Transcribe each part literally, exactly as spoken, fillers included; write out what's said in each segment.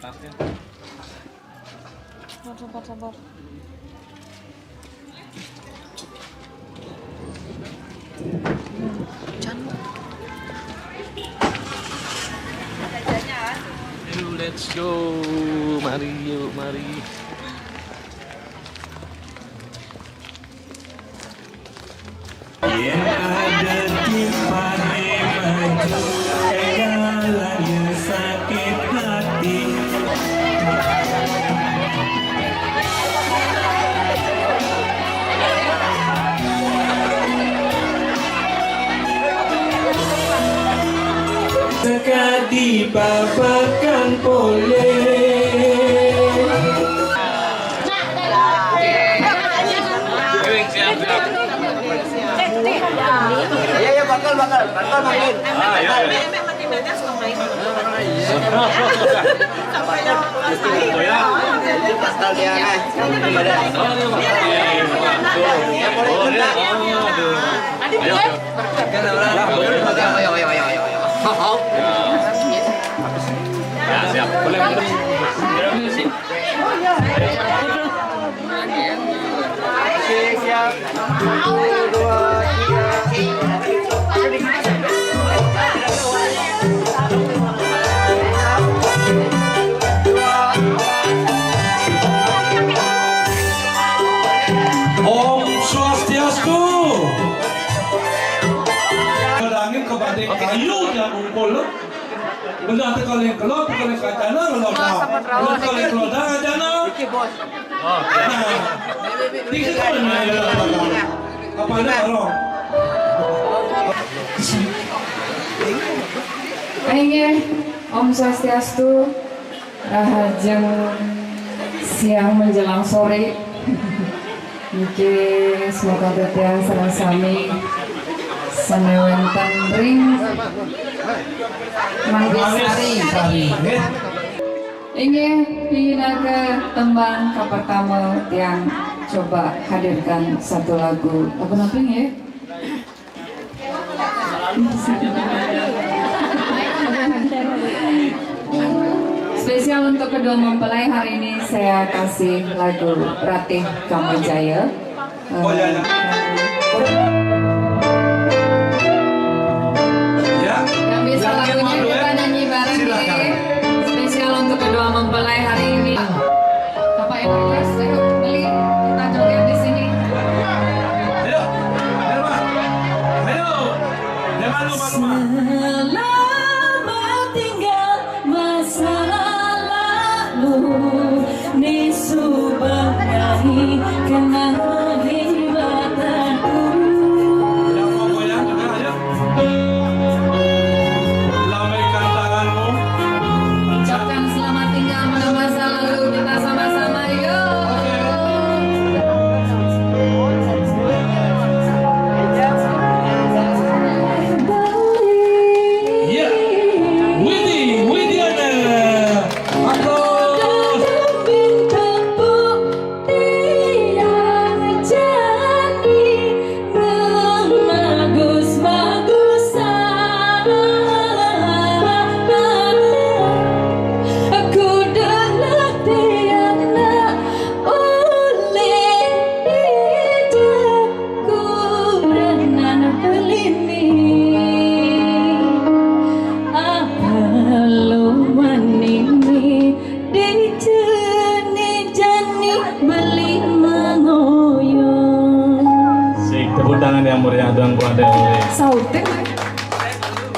Sabar, sabar, sabar. Yuk, let's go. Mari, yuk, mari. Yen ada timpane maju, enggalane sakit hati. Sekadi babakan pole. Iya, iya, bakal, bakal, bakal, bakal. Ah, iya, iya. Pasal dia, eh. Ayo, ayo, ayo, ayo, ayo. Ya, siap. Boleh, boleh. Om Swastiastu. Langit kepada kayu yang kumpul. Benar tu kalau yang keluar, kalau yang kacana, kalau dah. Kalau yang keluar dah kacana. Oh, ya. Nah, ini kan benar ya. Apa ada orang? Inggih, Om Swastiastu, rahajeng siang menjelang sore. Niki semoga titiang sareng sami sane wenten ring Manggisari. Manggisari, nggih. Inggih, pinaka tembang kapertama tiang coba hadirkan satu lagu. Lagu napa nggih? Spesial untuk kedua mempelai hari ini saya kasih lagu Ratih Kamajaya. Oh, ya, ya. Ya. Yang bisa lagunya kita nyanyi bareng, silakan. Spesial untuk kedua mempelai hari ini. Bapak Ibu, ayo, beli, kita joget di sini. Ayo, Derma. Ayo, Derma, lu, Mas, Mas. Selamat tinggal masa lalu, ni subah ngai kenang di mataku. Yang mau goyang juga, ayo. Lambaikan tanganmu. Ucapkan selamat tinggal pada masa lalu kita sama-sama, yuk. Iya. Widi Widiana. Aplus. Tiang jani nang magus-magusan. Aku dengar tiang nak ulih ida kurenan belini. Apa lu manini? Dijani-jani beli mangoyo. Sik, tepuk tangan yang meriah dong buat Dewi. Sautin.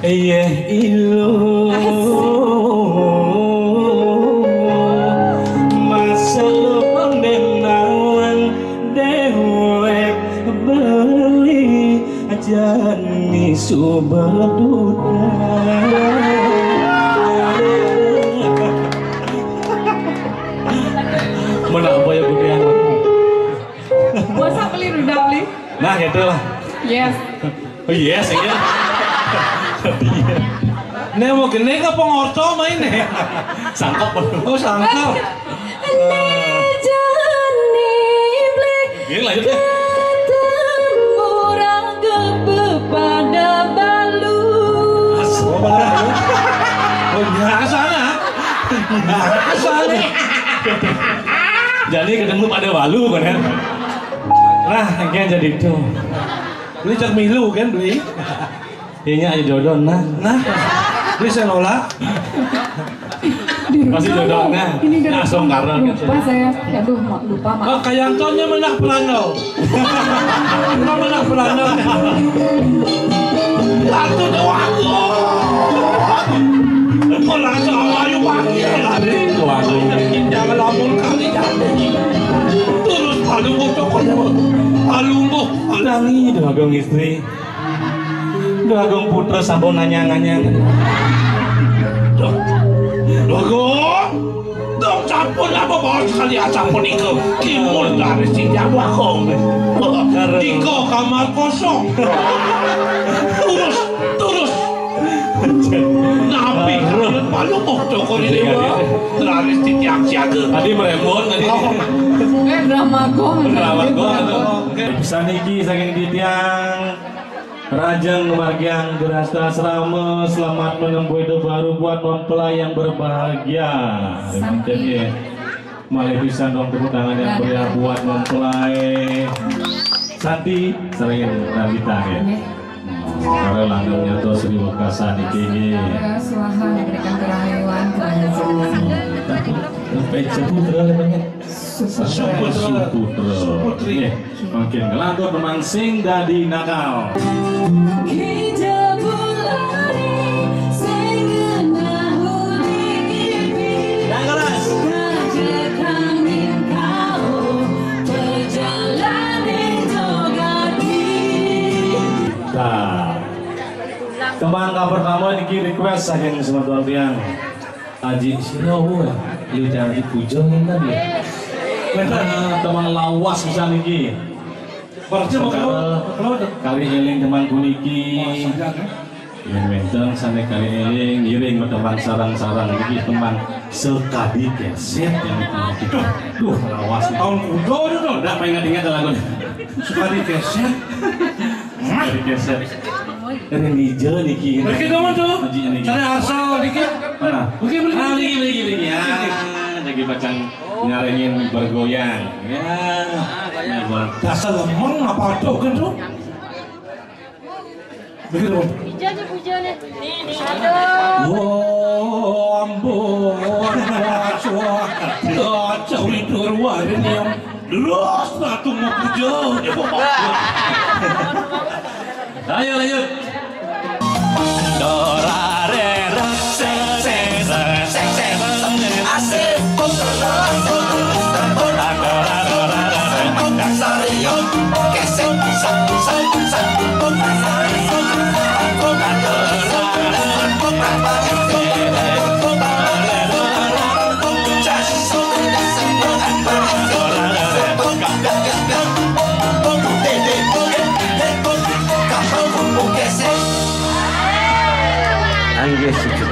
Iya, ilo. Masa lo pandemnawan dewek beli jani suba duda. Mana apa ya, Budi? Masa beli duda beli? Nah, gitu lah. Yes. Oh, yes, iya. Iya. Nek mau gini ke pengorto main nih. Sangkep. Oh, sangkep. Nek jani beli. Ini lanjut ya. Ketemu raga bepada balu. As-, oh, benar. Oh, biasa, nah. Soalnya. Jadi ketemu pada walu kan ya. Nah, engke jadi itu. Beli cek milu kan beli. Inya aja jodoh nah. Nah. Beli saya lola. Di Masih rumah jodoh, loh. Nah. Ini dari Nah, rumah. Songkaran, Lupa kan, saya. Aduh, ma- lupa, maaf. Oh, kayak Antonnya menang perandau. Menang perandau. Satu doang. Orang sama ayo panggil lah. Waduh. Jangan lamun kali jadi. Terus palu bocok aja. Palu mbuh. Nangi doh Agung istri. Doh Agung putra sampun nanyang-nanyang. Doh, Doh Agung. Dong sampun apa bawa sekali aja punika. Timun dari sini Doh Agung. Nika kamar kosong. Terus, terus. Napi kalian palu mau cokor ini wah. Terlalu titiang siaga. Tadi merembon tadi. Oh. Eh, drama gong. Drama gong. Pesan iki saking titiang Rajeng Margiang Gerasta Srama, selamat menempuh hidup baru buat mempelai yang berbahagia. Santi. Malih pisan dong tepuk tangan yang meriah buat mempelai Santi sareng Nandita ya. Nggih. Para langgeng nyantos Sri Wekasan iki nggih. Semoga swaha memberikan kerahayan, kebahagiaan. Sampai jebul terus namanya. Suputra. Suputra. Suputri. Nggih. Mangkin nglantur memang sing dadi nakal. Kita mulai sing ngenah udi kipi. Yang keras. Ngajak angin kau perjalanan jogati. Nah. Kembang ka pertama niki request saking semeton tiang. Aji sira woi, lu jangan dipuja ngenten ya. Nah, teman lawas pisan iki. Barangnya mau Saudara, keluar, keluar. Kari eling teman puniki. Oh, sangat, ya. Yang wenten sane kari eling, ngiring teman sarang-sarang iki teman sekadi keset yang puniki. Duh, lawas. Tahun kuda itu tuh. Ndak pengen ingat lagu. Sekadi keset. Sekadi keset. Ring dija niki. Mriki dong, Mas, tuh. Aji niki. Cari asal dikit. Mana? Mriki, mriki. Ah, mriki, mriki, mriki. Ya, lagi pacang nyarengin bergoyang. Ya. Ya, Bang. Dasar lemeng apa adoh kan tuh? Mriki dong. Ija aja bujone. Nih, nih. Aduh. Wah, ampun. Wah, wah. Wah, cawi tur wah ini yang Terus ratu mau puja. Ayo lanjut. Asik. Nggih, sujud.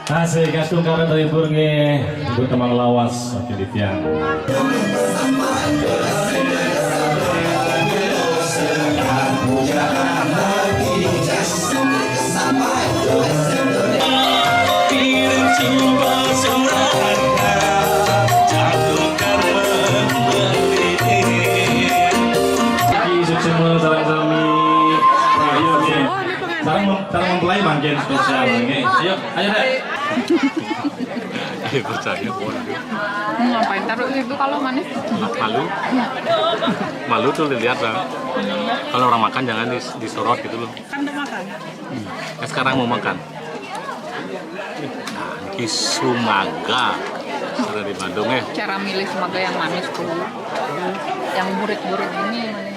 Asik, gas tungkaran terhibur nggih. Ibu Kemang Lawas, oke di tiang. Iki suksma sareng sami. Ayo, sini. Sareng mem-, sareng mempelai mangkin spesial ini. Ayo, ayo, Dek. Eh, percaya, bodoh. Hmm, ngapain taruh situ kalau manis? Malu. Malu tuh dilihat, Bang. Kalau orang makan jangan dis-, disorot gitu loh. Kan udah makan. Hmm. Ya, sekarang mau makan. Nah, ini sumaga. Sudah di Bandung ya. Cara milih sumaga yang manis tuh. Yang burit-burit ini manis.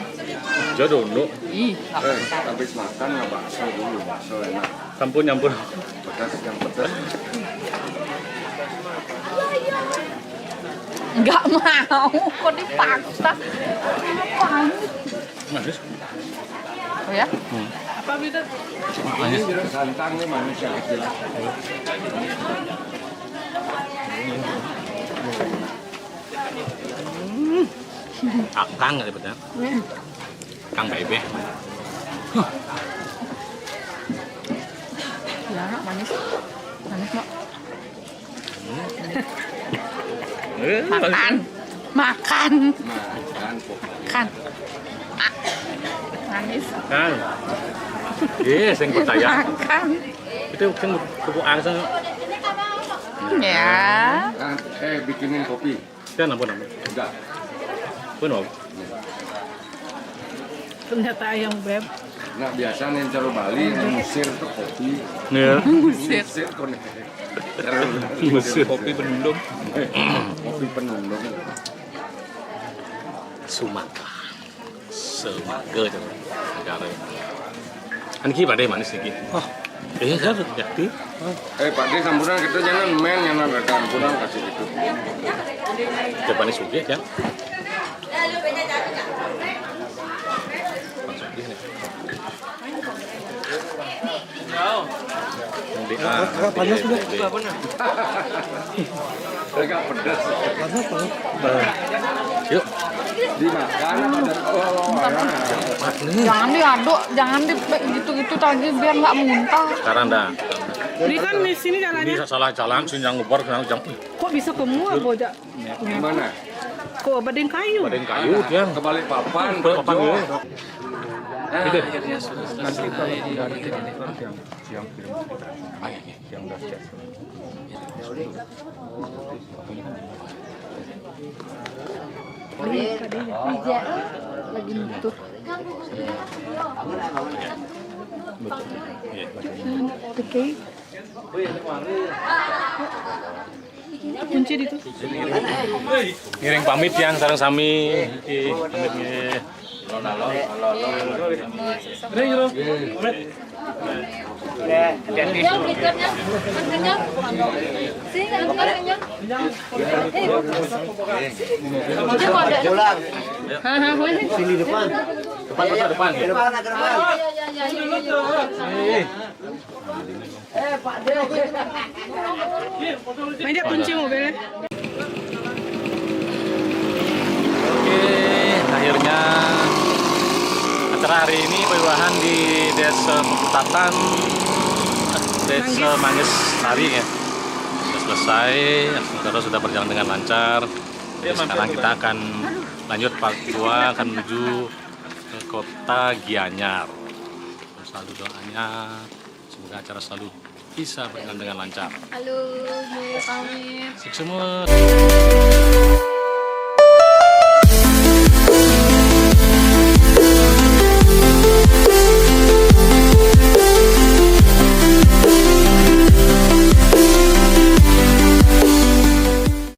Jodoh, Nuk. Ih, nggak Eh, apa-apa. Habis makan nggak bakso dulu, bakso enak. Sampun, nyampun. Pedas, yang pedas. Nggak mau, kok dipaksa. Ngapain? Manis. Oh ya? Hmm. Apa gitu? Manis. Ini santang nih, manis yang kecil. Akang kali bener. Hmm. Kang Bebe. Ya, manis. Manis, Mak. Eh, makan. Makan. Makan. Ah. Manis. Kan. Iya, sing percaya. Makan. Itu kan kerupuk angseng. Ya. Eh, bikinin kopi. Ya, ampun, ampun. Enggak. Pun, Om. Ternyata ayam, Beb. Nah, biasa nih cara Bali, ngusir tuh kopi. Iya. Ngusir. Ngusir, kok nih. Ngusir. Kopi penundung. Kopi penundung. Sumatera. Sumatera, negara. Kan iki, Pak De, manis iki. Wah. Iya, kan? Jadi. Eh, Pak De, sambutan kita jangan main, jangan ada sambutan kasih itu. Coba nih sugih, ya. Pak Sugih nih. Yang di A, Kakak, panas, B, udah? B. Agak pedas. Panas, panas. Yuk. Dimakan apa dan, oh, oh, oh, oh. Jangan diaduk, jangan di gitu-gitu lagi biar nggak muntah. Sekarang dah. Ini kan di sini jalannya. Ini salah jalan, sini yang ngebar, yang jam. Kok bisa kemua, bocah? Gimana? Kok badeng kayu? Badeng kayu, dia. Ke Balikpapan, Balikpapan, Jogja. Ya. Nah, gitu. Akhirnya sudah selesai. Nanti kalau sudah ada yang, yang kirim, yang udah siap. Iya, lagi nutup. Oke. Kunci di itu. Ngiring pamit yang sareng sami. Iki pamit nggih. Pulang. Sini depan. Depan, depan, depan. Depan, depan. Main dia kunci mobilnya. Oke, akhirnya acara hari ini pawiwahan di Desa Pekutatan, Desa Manggis Sari ya. Sudah selesai, acara sudah berjalan dengan lancar. Jadi sekarang kita akan lanjut part dua, akan menuju ke kota Gianyar. Selalu doanya, semoga acara selalu bisa berjalan dengan lancar. Halo, gue pamit. Sukses semua.